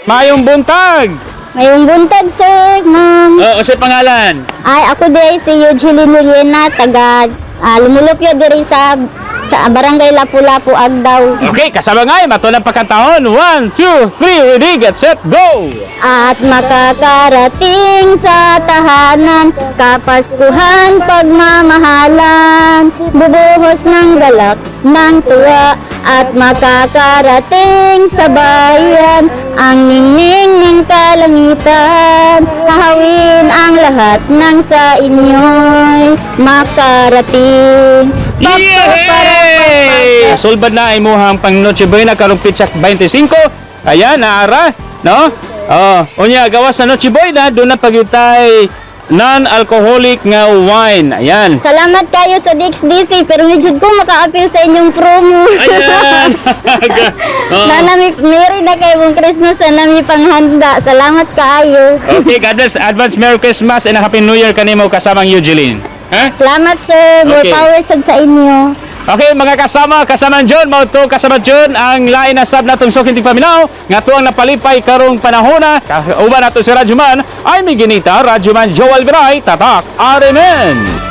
Maayong buntag. Maayong buntag, sir, ma'am. Oh, unsay pangalan? Ay, ako diri si Eugeline Muriena, taga Lumulupyo diri sa Barangay Lapu-Lapu, Agdao. Okay, kasama nga, mato ng pagkantahon. 1, 2, 3, ready, get set, go! At makakarating sa tahanan, kapaskuhan, pagmamahalan, bubuhos ng galak, ng tuwa, at makakarating sa bayan, ang ningning ng kalangitan, hahawin ang lahat ng sa inyo'y makarating. Yay! Sulbad na imuhang pang Noche Buena karong pitsa 25. Ayan, naara, no? Oh, unya gawas sa Noche Buena doon na pagitay non-alcoholic nga wine. Ayan. Salamat kayo sa DXDC, pero medyo ko maka-appeal sa inyong promo. Ayan. Oh. Na nami, Merry na kayo mong Christmas na nami panghanda. Salamat kaayo. Okay, God bless. Advance Merry Christmas and a Happy New Year kanimo kasamang Eugeline. Ha? Salamat, sir. More power sad sa inyo. Okay, mga kasama, kasama John, mao to kasama John ang lain na sab natong suking tigpaminaw nga tuang napalipay karong panahona. Uban nato si Radyoman, ay may ginita, Radyoman Joel Viray, Tatak RMN.